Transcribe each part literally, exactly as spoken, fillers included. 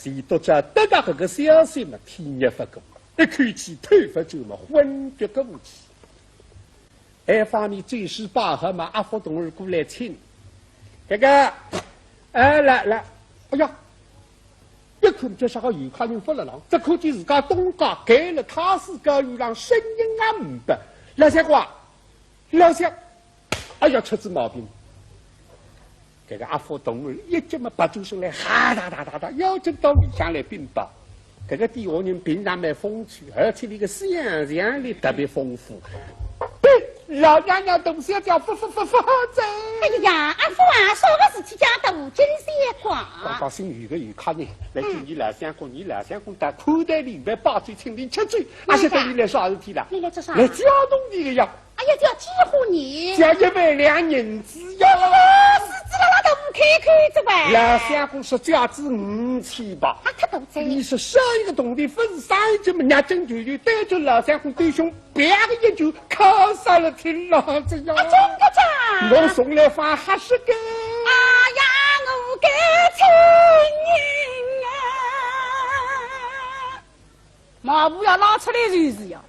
伊笃晓得搿个消息嘛，天热勿过，一口气透勿转嘛，昏厥过去。埃方面，这时摆好嘛，阿福同志过来请。搿个，哎，来来，哎呀，一看叫啥个有客人勿勒浪，只看见自家东家盖勒太师高楼浪，声音也呒不。老相公啊，老相，哎呀，出仔毛病。搿个阿福同志一急嘛，拔转身来，哈哒哒哒哒，要紧到里向来禀报。搿个底下人平常蛮风趣，而且俚个想象力特别丰富。对，老娘娘大小姐勿勿勿勿好哉。哎呀，阿福啊，啥个事体叫大惊小怪？刚刚新有个有客人来见伲老相公，伲老相公到款待俚，摆酒请俚吃酒，阿晓得俚来啥事体啦？俚来做啥？来借东西个呀。 哎呀，叫几化呢？借一万两银子呀。哎呀，是仔了，那都勿开口子喂。老相公说借仔五千吧。啊，太多哉。伲说少一个铜钿勿是生意么，伲真就有对准老相公对胸啪个一拳，敲杀了听了这呀。啊，真个假？我从来放瞎说个。哎呀，我个亲人啊！ 毛布要拉出来就是呀，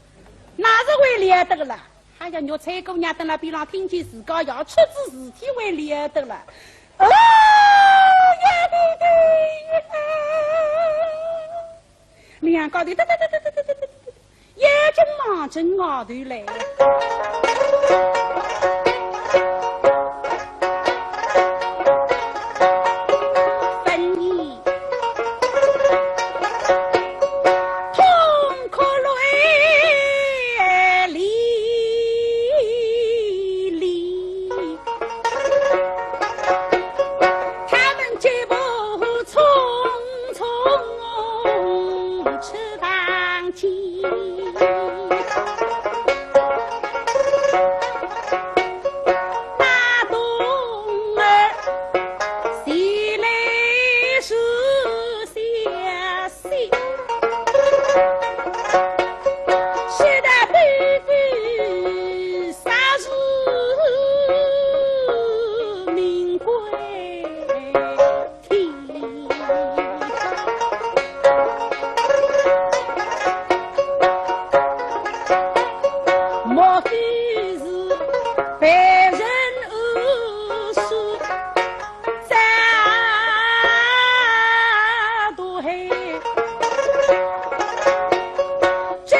哪是会了得个啦？哎呀，玉翠姑娘蹲辣边浪听见自家要出仔事体会了得个啦。哦，呀对对呀！两家头哒哒哒哒哒哒哒哒，眼睛望准外头来。 分你痛哭泪淋漓。他们脚步匆匆出房间。 那冬儿前来是相惜，说得不分啥是名贵。 莫非是被人误说在大海，真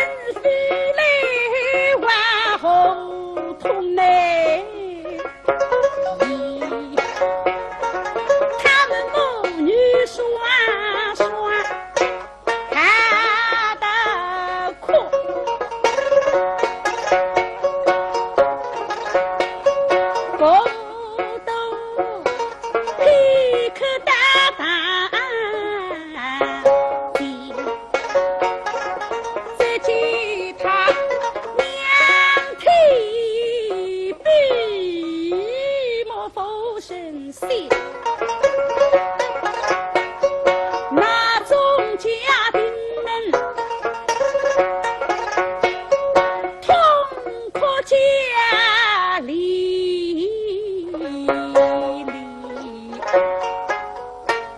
非来往何通呢？ 他们母女双双爬得快，共度片刻大半天。 只见他仰天闭目复神仙，那众家丁们痛哭交连连。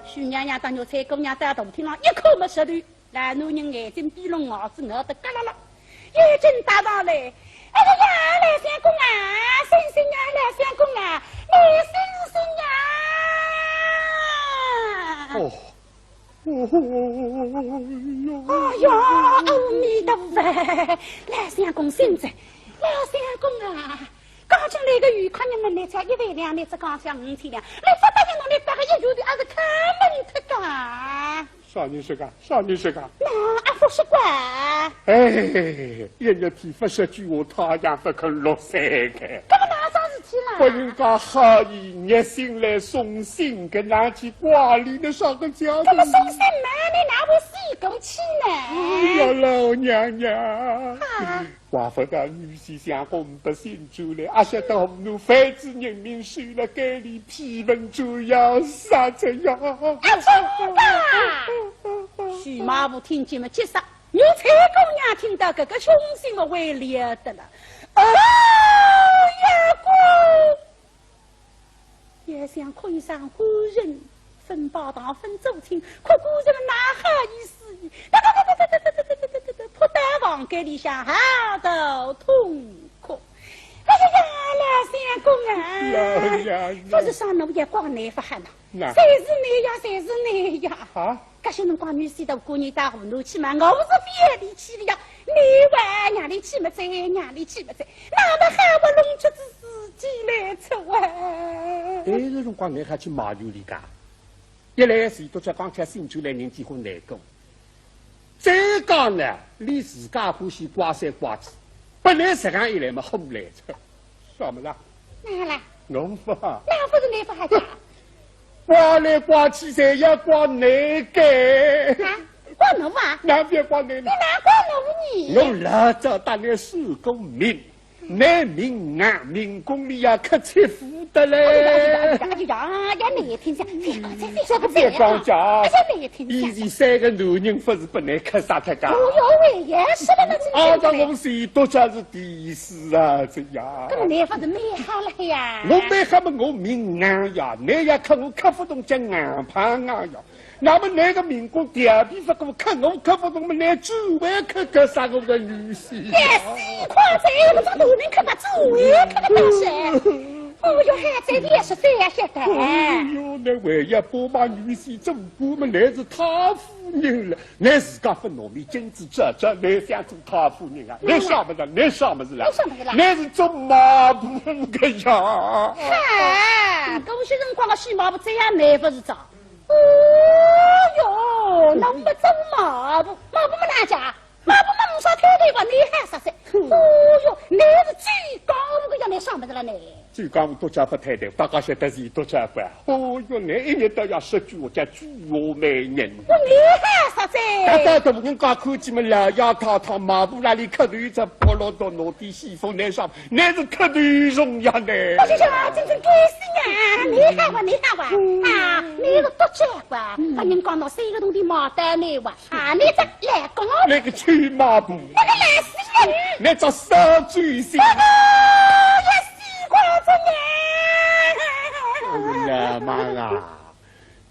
许娘娘搭玉翠姑娘到大厅浪一看没实头， 老男人眼睛闭拢，牙齿咬得嘎啦啦，眼睛搭上来。哎呀呀，老相公啊，醒醒啊，老相公啊，你醒醒啊！哦，哦哟。哎呀，阿弥陀佛，老相公醒哉，老相公啊，刚进来个有客人问你借一万两，你只讲借五千两，你勿答应，侬来搭个一拳头，还是敲门脱个。 啥人说个？啥人说个？那阿福说个。哎，一日天勿说句话，太阳勿肯落山个。搿么哪桩事体啦？拨人家好意热心来送信，搿哪去怪俚个啥个家头？搿么送信嘛，你哪会死过去呢？哎呀，老娘娘！啊。 怪勿得女婿想讲勿信主嘞，阿晓得我们犯仔人命，受了该里批文，就要杀这样。啊，真的！许妈婆听见么急煞，玉翠姑娘听到搿个凶信么会了得了。哎呀，姑，也想看一场官人。分拜堂，分做亲，可果然哪好意思？哒哒哒哒哒哒哒哒哒哒哒，扑到房间里向嚎啕痛哭。哎呀呀，老相公啊，老爷呀。勿是啥，我也怪倷勿好呐，那侪是倷呀，侪是倷呀。啊？搿歇辰光女婿到姑娘到河南去嘛，我是非要俚去个呀，倷还让俚去么哉，让俚去么哉，那么还勿弄出仔事体来哉啊？哎，搿辰光倷还去埋怨俚个？ 一来是伊笃只刚刚醒转来，人几化难过。再讲呢，连自家欢喜怪三怪四，本来实梗一来么好来哉，啥么啦？哪啦？我勿好。那勿是倷勿好个？怪来怪去，侪要怪倷个。啊？怪我啊？哪勿要怪倷呢？倷哪怪我呢？我老早搭倷算过命， 倷命硬，命宫里要刻七福的嘞。哎呀呀呀呀呀，要难听些，覅讲哉，覅讲哉，覅讲哉啊。哎呀，难听些。以前三个男人勿是拨倷刻杀脱个？哦哟喂，也是了，那真啊，搿我是都算是第四啊，这呀。搿么倷勿是蛮好了呀？我蛮好么，我命硬呀，倷要刻我刻勿动，叫硬碰硬呀。 那么倷个命宫调皮勿过，刻我刻勿动么，倷只会刻个杀我个女婿。哎，死快哉，我这个大人刻吧，只会刻个东西。哦哟，还在电视上也晓得。哎哟，倷还要帮忙女婿做官么，倷是太夫人了。倷自家勿努力，金子这这，倷想做太夫人啊？倷啥物事？倷啥物事啦？倷啥物事啦？倷是做卖布个呀。嗨，搿歇辰光个洗卖布这样卖勿是早。 哦哟，那么真卖布，卖布么哪家？卖布么呒啥推头吧，倷还啥噻？哦哟，倷是最讲究个呀，倷啥物事了倷？最讲究都叫勿推头，大家晓得是都叫勿。哦哟，倷一日到夜说鬼话，叫鬼话美人。哦，倷还啥噻？大家都勿讲看见么，老爷太太卖布那里磕头，这剥落到拿点西服，倷啥 倷是磕头虫呀倷！我就想啊，真正该死呀！倷好哇，倷好哇！啊，倷是多嘴哇！把人讲到三个铜钿买单倷哇！啊，倷这来讲哦，倷个臭卖布！倷个烂死人！倷只死罪心！哎呀，死光哉呀！哎呀妈啊！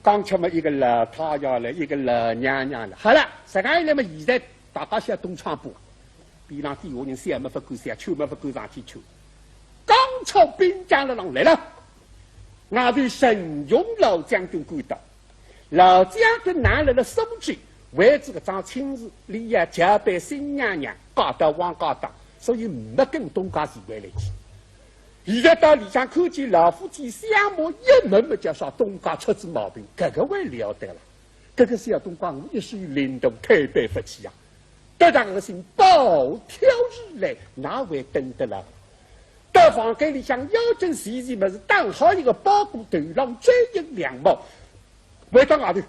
刚吃么一个老太爷了，一个老娘娘了。好了，实梗一来么，现在大家晓得东窗布。 边浪底下人笑么勿敢笑，劝么勿敢上去劝。刚巧兵将了上来了，外头陈荣老将军赶到，老将军拿来了苏州，为仔搿桩亲事，俚要交拨新娘娘，嫁到汪家当，所以没跟东家前回来去。现在到里向看见老夫妻相骂一顿么，叫啥东家出仔毛病，搿个还了得了。搿个小东家，我一世领导推扳勿起呀。 得当个心暴跳如雷，哪会等得了？到房间里向要紧洗洗么事，打好一个包裹，头浪摘一顶凉帽，回到外头，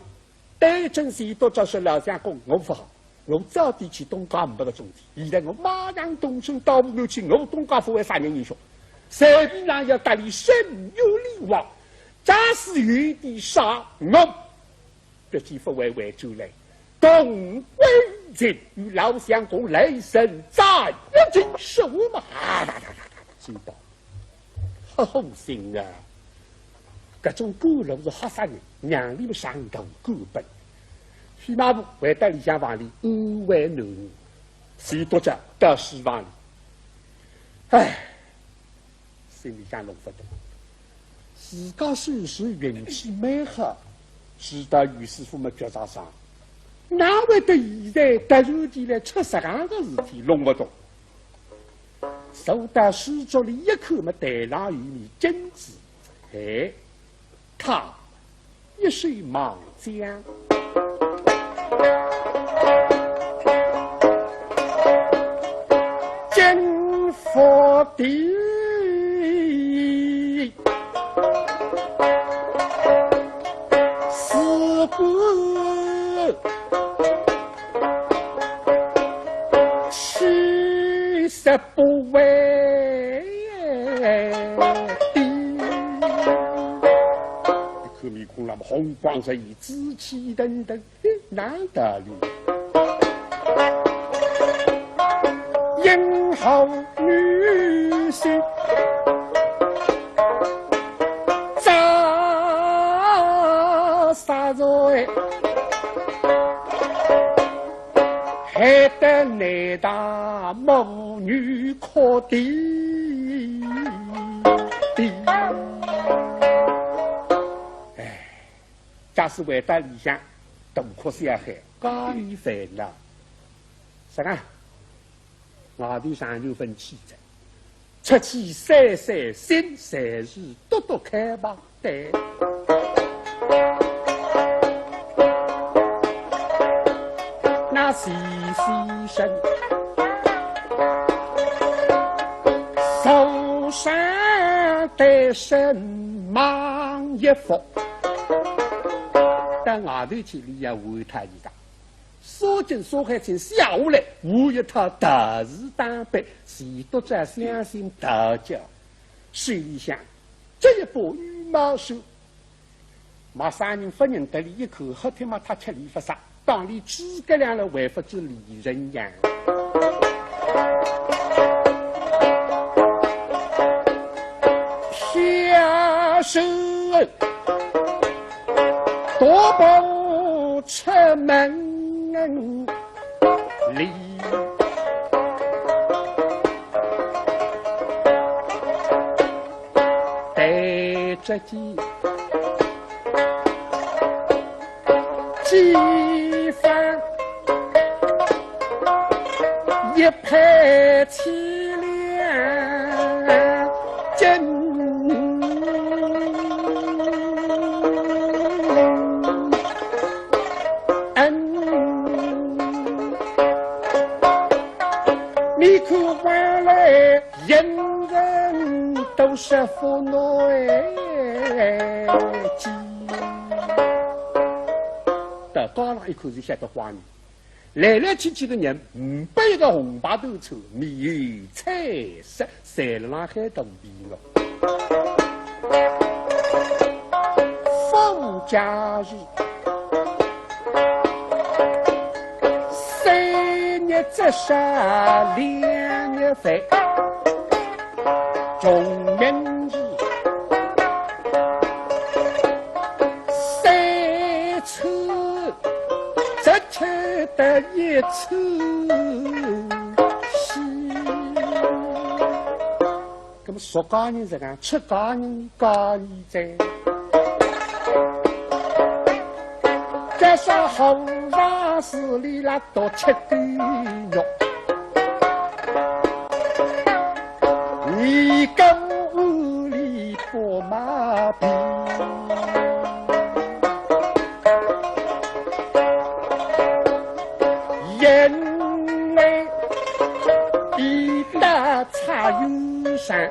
对准前头只说：“老相公，我勿好，我早点去东家没个种地，现在我马上动身到河南去，我东家勿会杀人行凶，随便哪要搭俚伸冤理枉，假使有点啥，我 必定勿会回转来。同归于尽，与老相公来生再一见。”说完嘛，啊哒哒哒哒哒，走到。好好心啊，搿种官路是吓煞人，让俚么上当官本。司马部回到里向房里，安慰囡儿，随督察到书房里。唉， 心里向弄勿懂。自家虽是运气蛮好，知道于师傅么绝杀伤，哪会得现在突然间来出实梗个事体，弄勿懂。走到书桌里一看么，台浪有面金子，哎，他 一手忙将，金佛的四个七十八位。 一看面孔那么红光十溢，志气腾腾，嘿，哪道理？英豪女婿，咋害得男大母女哭啼啼。哎，假使回到里向，大哭小喊，家里烦恼。啥啊？外头上有份气哉。 出去散散心，随时读读开吧。对，那徐先生受伤得身mang一副，到外头去，俚要换脱衣裳。 纱巾、纱海青卸下来，换一套道士打扮，齐笃笤相信道教，手里向执一把羽毛扇，陌生人勿认得俚，一口喝退嘛，俚吃力勿煞，当俚诸葛亮了，还勿知李仁阳。下手 踱步出门里，对着几几番一派凄凉。 你看往来人人都是服侬哎。到街浪一看，就晓得坏人。 来来去去个人，呒不一个红白头穿，面有彩色，侪辣浪喊肚皮饿。放假日，三日只杀两日饭，中元日，三餐 只吃得一餐稀。那么俗家人是讲，出家人家里哉。搿是和尚寺里啦，多吃点肉。你跟屋里 不麻烦。眼泪已打擦雨伞，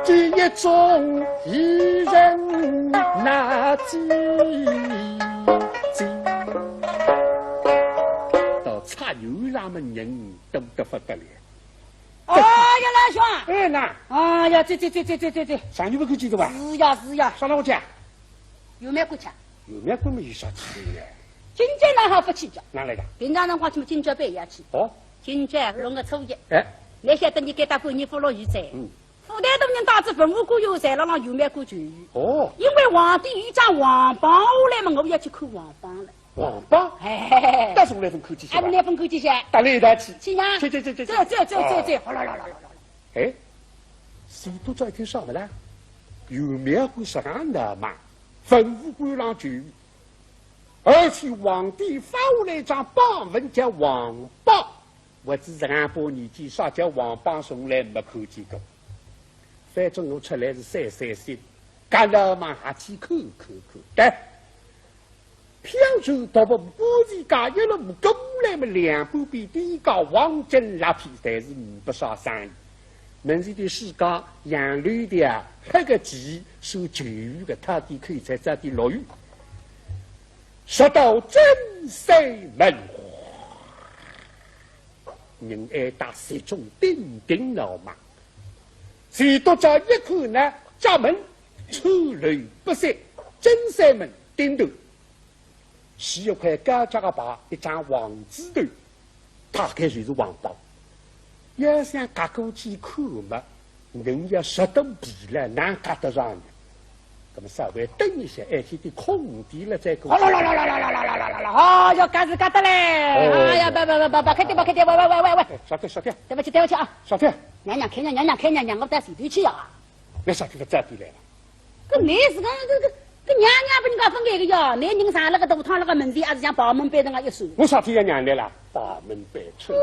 这一种一人拿几斤。到擦雨伞么人多得不得了。 哎呀，老兄啊！哎，哪？哎呀，这这这这这这这，啥人勿看见的哇？是呀，是呀。啥人勿看见？有没有看见？有没有看见有啥奇怪呢？今朝哪哈勿去叫？哪来的？平常辰光去么今朝半夜去。哦。今朝弄个初一。哎。倷晓得倷该搭半日勿落雨哉。嗯。府台大人带仔文武官员侪辣浪游庙观求雨。哦。因为皇帝有一张皇榜下来嘛，我要去看皇榜了。 皇榜？哎。但是我来分看见些吧。哎，我来分看见些。带倷一道去。去呀。去去去去去。走走走走走，哦。好了了了了了。哎，许都早一天上的啦，有庙观实梗闹猛，文武官员浪求雨，而且皇帝发下来一张榜文叫皇榜。 我只是俺把年纪啥叫皇榜从来没看见过。反正我出来是散散心，干了嘛还去看看看。对，飘船到我们观前街一路过来么，两半边店家黄金蜡皮，但是没啥生意。门前的世家洋楼的啊，黑个鸡，收求雨的，他的口才早点落雨。说到正西门， 人挨搭集中顶顶闹猛。许都早一看呢，家门出来不是，正西门顶头，是一块高脚个牌，一张黄纸头，大概就是皇榜。要想轧过去看嘛，人要十多皮了，哪轧得上呢？那么稍微等一下，哎，这点空地了再过去。哗啦啦啦啦啦啦啦啦啦啦啦，哎呀，别别别别别，开点吧，开点，喂喂喂喂喂，哎，小点小点，对不起对不起啊，小点，娘娘开娘娘娘开娘娘，我到前头去啊。那啥地方早点来了？搿你是讲搿搿搿娘娘拨人家分开个呀？男人上了个大堂那个门前，还是像旁门板凳啊一扇？我啥体要娘来了？旁门板凳。哦，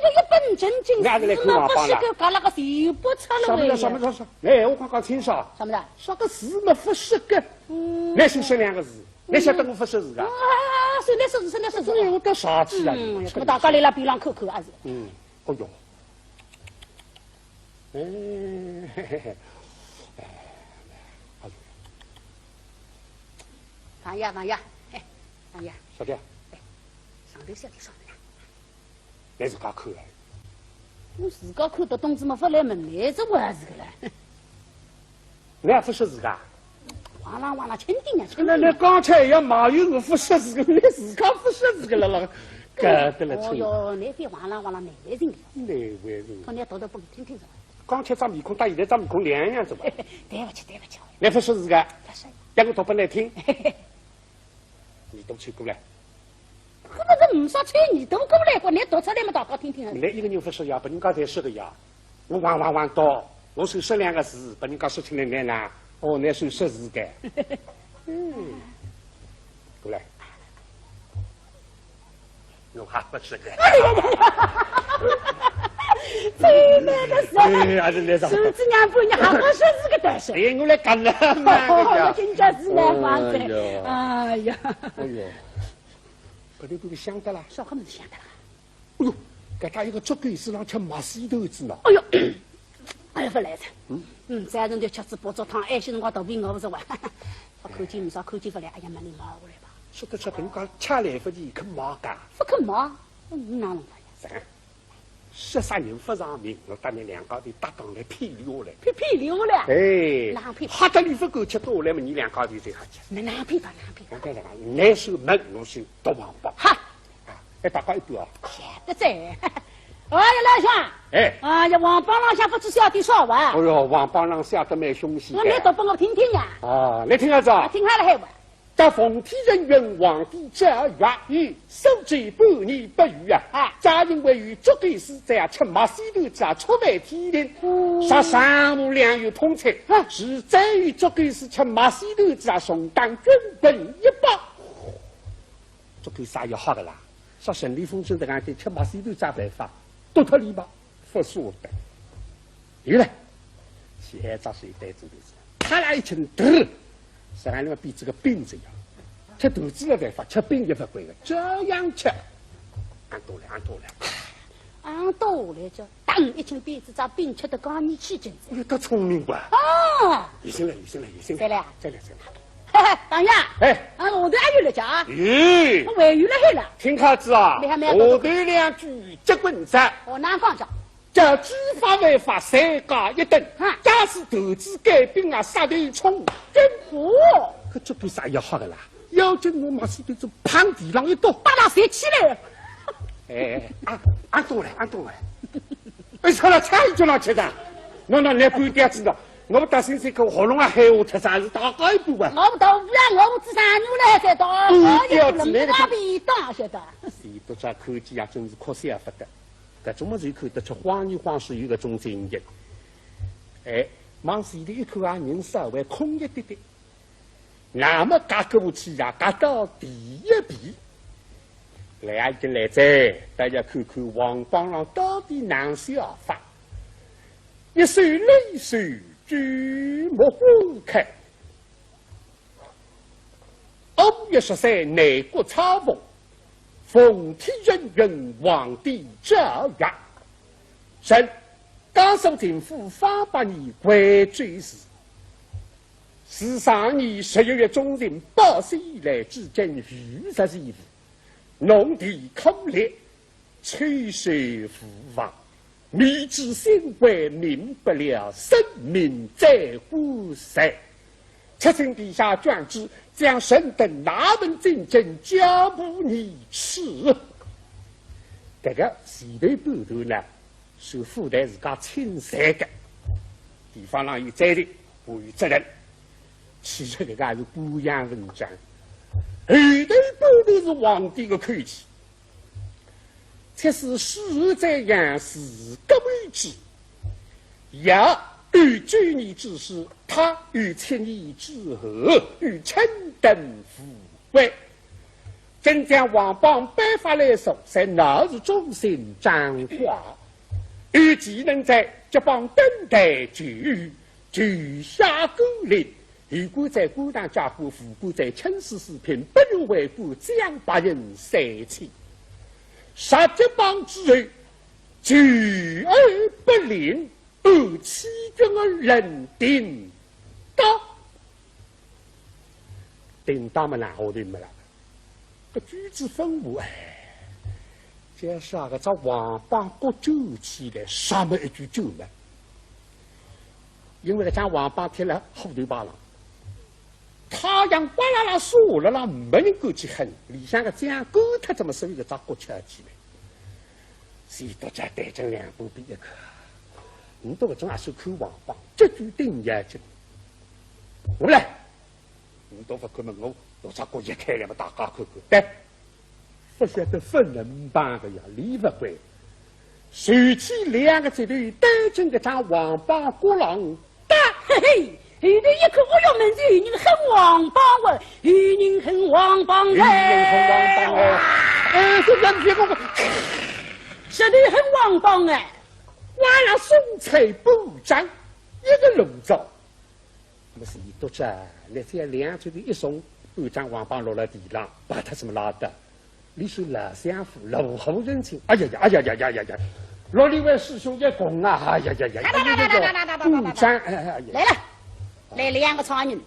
要一本正经，那还是来看王八了？是么不是个，搞那个谁不出了喂呀？什么叫什么叫什么？哎，我刚刚听说，什么的？说个字么不是个，嗯，那是说两个字，那晓得我不识字啊？啊，是那是是那是是。这我到啥去啊？嗯，什么大家来了边浪看看啊是？嗯，哎呦，哎，嘿嘿嘿，哎，哎呦，王爷，王爷，哎，王爷，小姐，哎，上头写点啥呢？ 来自家看哎。我自家看得懂，怎么勿来问来这回事个嘞？你还不识字啊？哇啦哇啦，轻点呀，轻点呀。那你刚才也骂有我不识字个，你自家不识字个了，了，搞得了哦哟，你别哇啦哇啦，难为情个。难为情。看你读得不听听是吧？刚才张面孔搭现在张面孔两样子吧？对不起，对不起。你不识字个？不是。让我读本来听。 你都吹过来。搿么是没啥吹，你都过来过，你读出来嘛，大家听听啊。你一个人不说呀，拨人家侪说个呀。我汪汪汪读，我说说两个字，拨人家说出来难啦。哦，那是说字的。嗯，过来。我还不是个。哎呦，最美的是，哎，还是那啥。手指娘不，你还不是这个单身？哎，我来干了，哦，那个呀。真正是难忘的。哎呦。哎呀。哎呦。 搿头搿个香得啦？小黑么是香得啦。哎呦，搿搭一个竹竿子浪吃墨西头子呢。哎呦，哎呀，勿来着。嗯？嗯，早晨就吃仔八粥汤，埃歇辰光肚皮饿勿着哇。我看见勿着，看见勿来，哎呀，慢点买下来吧。说得出，人家吃来勿及，肯买噶？勿肯买，嗯，哪能办呀？啥？ 说啥人勿上名，我搭你两家头搭档来骗俚下来。骗，骗俚下来？哎，哪骗？吓得俚勿敢吃，倒下来么，你两家头就好吃。那哪骗法，哪骗法？我跟你讲，你是问，我是大王八。哈！啊，哎，大家一半啊。晓得哉。哎呀，老兄。哎。哎呀，王八浪向勿知写点啥哇？哎哟，王八浪写得蛮凶险的。我来读拨我听听呀。啊，来听啊，这。啊，听好了海哇。 搭奉天承运皇帝诏曰，嗯，数至半年不遇啊，啊，皆因为有竹竿子在啊，吃墨西头子啊，触犯天令，哦，杀生母两有通吃，啊，是再有竹竿子吃墨西头子啊，重打军棍一百。竹竿子也要吓个啦，说顺利风顺的，俺就吃墨西头子啊，办法，剁脱俚吧。 勿舍得。有了，写只手对子对子，啪啦一轻，嘚，实际上里面比这个饼子呀，吃团子了办法，吃饼也勿会的，这样吃。俺多了，俺多了。俺多了，就当一轻饼子，只饼吃得讲你起劲子。哎呦，他聪明吧？啊！有心了，有心了，有心了。再来啊？再来，再来。嘿嘿，大爷，哎，啊，我都还有了家啊。咦，我还有了海了。听卡子啊，你还没有我头两句结棍子。我哪讲讲？ 叫知法犯法，罪加一等。啊，假使投资改变啊，杀头充军。哦，搿竹竿子也吓个啦，要紧我墨西头子碰地浪一倒，把他拾起来。哎，俺俺懂了，俺懂了。哎，操了，差一脚浪吃的，喏喏，来半吊子的，我不打心心口喉咙啊，喊我吃啥是大概一步吧。我不到不要，我不吃啥牛了，还在到，嗯，我也不能不要便当，晓得。是，都在科技啊，真是可惜啊，不得。 搿种么事一看得出，晃一晃是有搿种情形。哎，往前头一看啊，人稍微空一点点。那么轧过去呀，轧到第一遍。来啊，已经来哉，大家看看王榜上到底哪写法。一首离首举目花开。 五月十三，南国差逢，奉天承运皇帝诏曰：臣，江苏巡抚方伯年，贵州市。自上年十一月中旬报信以来，至今余日无误，农田枯裂， 秋收无望，民至心灰，民不聊生，民在棺材。且请陛下降旨，将臣等拿问进京，交付议处。搿个前头半段呢，是副台自家亲写的，地方上有罪的，我有责任。其实搿个也是官样文章，后头半段是皇帝个口气。且是世在阳，自古为之，也有九年之时，他有七年之后，与卿等富贵。 真将王邦頒发来说，在闹市中心掌华，有其能在这邦登台就，就下诰令，有官在官堂加官，无官在清死四品，不用为官将八人三千。杀这邦之后，就而不令，按欺君而论定当。定当么哪好定么啦？ 搿举止分明，哎，就是啊，搿只王邦割酒起来，啥么一句酒呢？因为搿张王邦贴了虎头牌浪，太阳呱啦啦晒了啦，没人敢去哼，里向个将官他怎么所以搿只割吃起来？是大家对症两步比一个，你都搿种也是看王邦，这句定要紧。我来。 你都勿看么，我老早过去开了么，大家看看，对，勿晓得勿能帮个呀，理勿会。随即两个指头对准搿张王邦骨浪搭，嘿嘿，后头一看，哦哟，门前有人哼王邦哇，有人哼王邦哎，有人哼王邦哎，哎，这个这个，实头哼王邦哎，哇啦松脆半张，一个炉灶。 那么是一督着，那这两只手一松，半张王邦落了地浪，把他怎么拉的？你是老相府，老好人情，哎呀呀，哎呀呀呀呀呀，落里位师兄一拱啊，哎呀呀呀，哎呀呀呀，半张，哎哎哎呀，来了，来两个差人，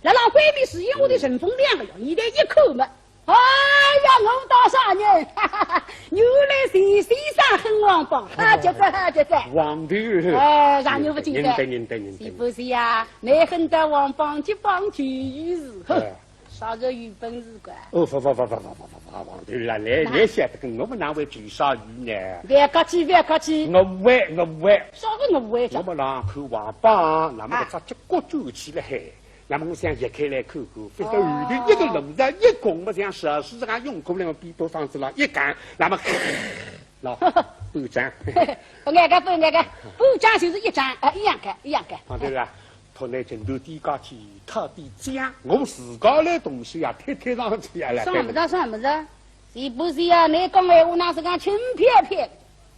辣辣闺蜜是因为的顺风两个呀，现在一看嘛， 哎呀，我大少爷，哈哈哈，原来钱先生哼王邦，哈，结棍，哈，结棍。王头。哎，让你不简单。认得，认得，认得。是不是呀？你哼得王邦结棒就有事，哼，哎。啥个有本事个？哦，勿勿勿勿勿勿勿勿，王头啦，你，哪？你晓得跟我们哪位比啥有呢？不要客气，不要客气。我会，我会。啥个我会讲？我们哪看王邦，那么搿只结棍转起来嘿。 那么我想移开来看看，反正后头一个炉灶一拱么，像石狮子介用功了，比多方子了一干，那么，喏，半张。不碍个，不碍个，半张就是一张，哎，一样个，一样个。啊，对了，托来程度低高去，靠低讲，我自家来动手呀，贴贴上去呀，来，算不着，算不着，是不是呀？你讲闲话那是讲轻飘飘，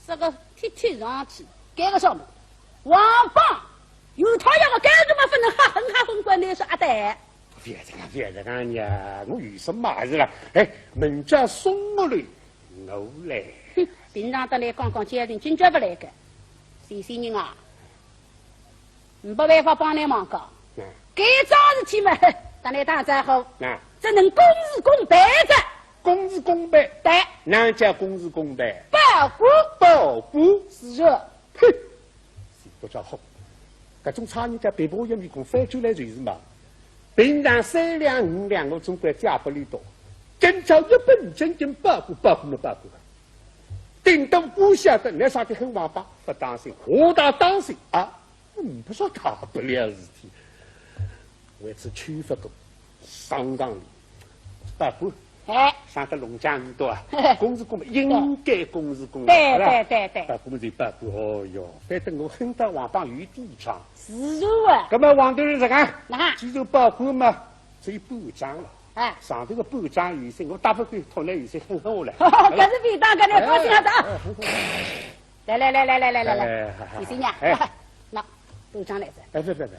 是个贴贴上去，搿个算不着。王邦 有他要个干什么不能哈哼哈哼管你是阿呆？覅这样，覅这样呀，我有什么事了？哎，门家送我来，我来。哼，平常得来讲讲，今朝勿来个。先生人啊，没办法帮你忙个。嗯。搿桩事体嘛，搭你打招呼，嗯。只能公事公办哉。公事公办？对。哪叫公事公办？报官。报官？是个。 哼，是不着好。搿种差人家别婆一面孔翻转来就是嘛。平常三两五两我总归借拨俚多，今朝一本正经报官，报官么报官。顶多官晓得，倷啥个哼王邦，勿当心，我倒当心啊，嗯，勿说大不了事体。为此屈服过，上当了。 报官，哎。上得龙江鱼多啊，公事公办，应该公事公办，对，是吧？对，对，对。报官么就报官，哦哟，反正我哼得王邦有点长。是啊。葛么王头是啥个？哪？既然报官嘛，只有半张了。哎。上头个半张有些，我大不过托倷有些哼哼下来。搿是便当，搿能高兴啊，哎，哎，哼哼。来来来来来来来来，哎，好好，谢谢你啊。哎。喏，半张来哉。哎，不不不不。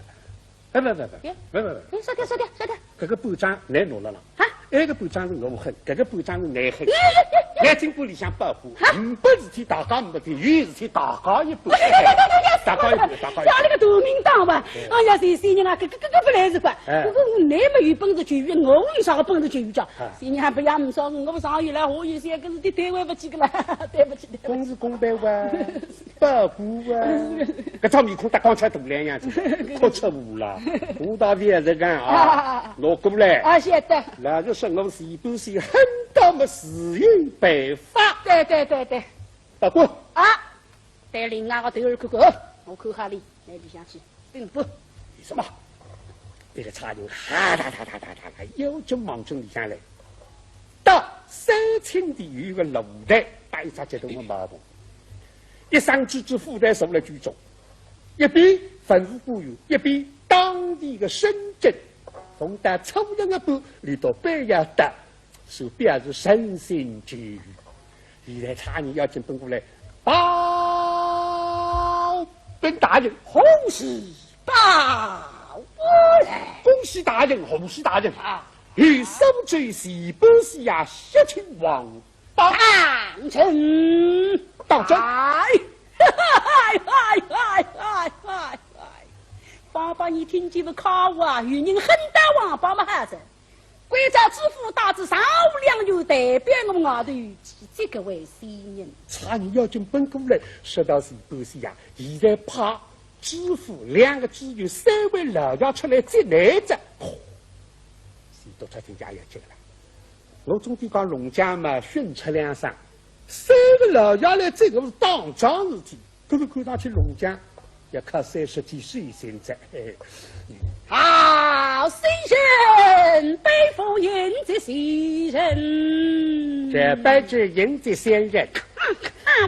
哎，勿勿勿，耶？勿勿勿，哎，说的说的说的，搿个半张倷拿了啦？啊？埃个半张是我哼，搿个半张是倷哼。耶耶耶耶！倷进屋里向报官，啊？呒不事体大家呒不事体，有事体大家一半，哎呀呀呀呀呀！大家一半，大家一半。像那个大名堂吧？哎。哎呀，谢谢人啊，搿个搿个勿来事吧？哎。搿个我倷么有本事就有，我有啥个本事就有讲？哎。谢谢人啊，勿要唔说，我上有来下有小，搿是对对勿起个啦，对勿起，对勿起。公事公办哇。 报官啊，搿张面孔搭刚才大两样子，哭出乌啦，我倒覅实梗啊，啊。拿过来。啊，晓得。老实说，我是一般是很多么自有办法。对对对对。报官。啊，对另外个头儿看看，哦，我看哈里，来里向去禀报。有什么？搿个差人哈哒哒哒哒哒哒，要紧望准里向来。到三清殿有一个露台，摆一只结头个茅棚，一双支支府台坐辣居中，一边文武官员，一边当地个省镇，逢到初一个半，里头摆呀搭，是表示诚心求雨。 现在差人要紧奔过来，报禀大人，何事报来？恭喜大人，贺喜大人啊！有苏州徐伯师爷喜庆皇榜。当真？当真。哎，嗨嗨嗨嗨嗨嗨！爸爸，你听见勿？可恶啊，有人喊到皇榜么好哉。 关照知府带仔常务两员代表我们外头去接搿位仙人。差人要紧奔过来，说道是：“不是呀，现在派知府两个知县三位老爷出来接倷哉。”哦，是都出听见要紧了。我总得讲弄僵嘛，训斥两声，三个老爷来接我是当桩事体。 搿个看上去弄僵，要靠三叔去修行哉。好，仙人，拜见迎接仙人。这拜见迎接仙人。啊，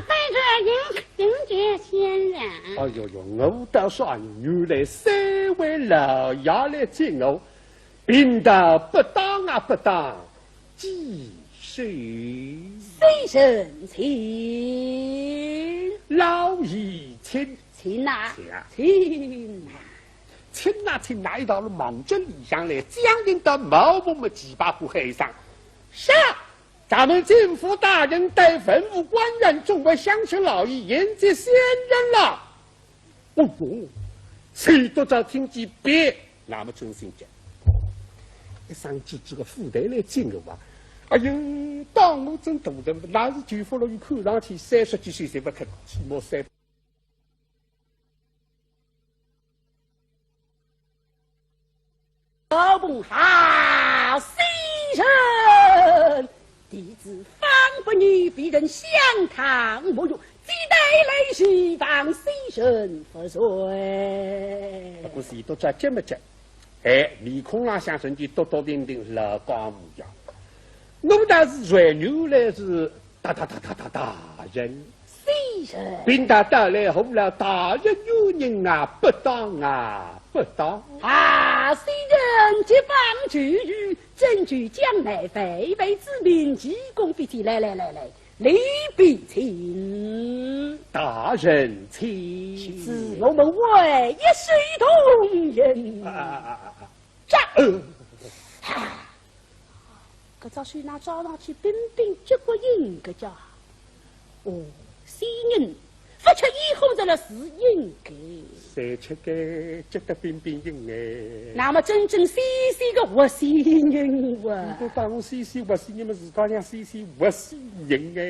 拜见迎，迎接仙人。哎呦呦，我倒说，原来三位老爷来接我， 贫道不当啊，不当，几岁？先生请。老爷请。请呐，请啊。请呐。请呐，请呐，一道望准里向来，将近到茅棚么几百步喊一声：“是。”咱们知府大人带文武官员众位乡亲老爷迎接仙人了。 哦哟，谁都在听见别，那么真心讲，一声支支个府台来接我啊！哎呦，当我真大人，那是舅父了，伊看上去三十几岁侪勿肯，起码三。 好，先生，弟子方伯牛被人相探没用，只得来寻望先生勿遂。不过是伊都叫急么急，哎，面孔浪向神经笃笃定定，老江湖样。我倒是传牛来是大大大大大大人。 先生。贫道到来何劳大人远迎啊，不当啊，不当。啊，先生，急忙求雨，征求江南外围之民，急功必起。来来来来，里边请。大人请。是我们为一水同行。啊啊啊啊啊！这，呃，啊。 搿只手拿抓上去，冰冰结果硬个叫。哦，仙人，勿吃烟火着了是应该。谁吃个结得冰冰硬哎？那么真正仙仙个活仙人哇！你都当我仙仙活仙人么，自家像仙仙活仙人哎。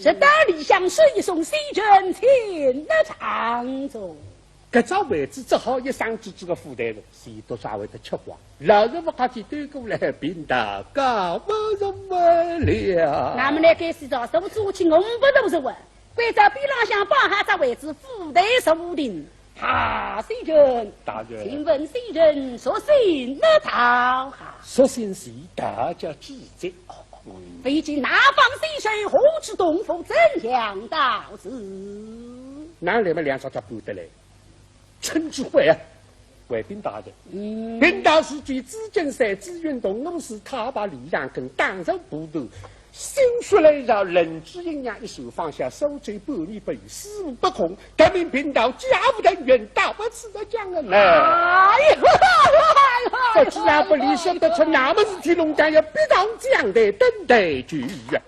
这道理想说一声，先生请了上座。 搿只位置只好一声支支个府台了，是多少会得吃光。老实勿客气，对过来，贫道告勿入门了。那么来该是早上做起我们不都是问，关照边浪向摆好只位置，府台坐定。啊，先生，大人。请问先生，属姓哪朝啊？属姓是道，叫季节。未见哪方先生，何处同府，怎样到此？哪来么两只脚搬得来？ 陈知县啊，回禀大人，嗯。贫道是据紫金山紫云洞五寺太白里向跟打入部队，心血来潮，灵芝阴阳一手放下苏州半年不遇，师父不空，得命贫道加护探员，到此来讲了呢。哎呦，不知啊，不理说得出，那么事体弄僵，要逼到讲台登台去呀。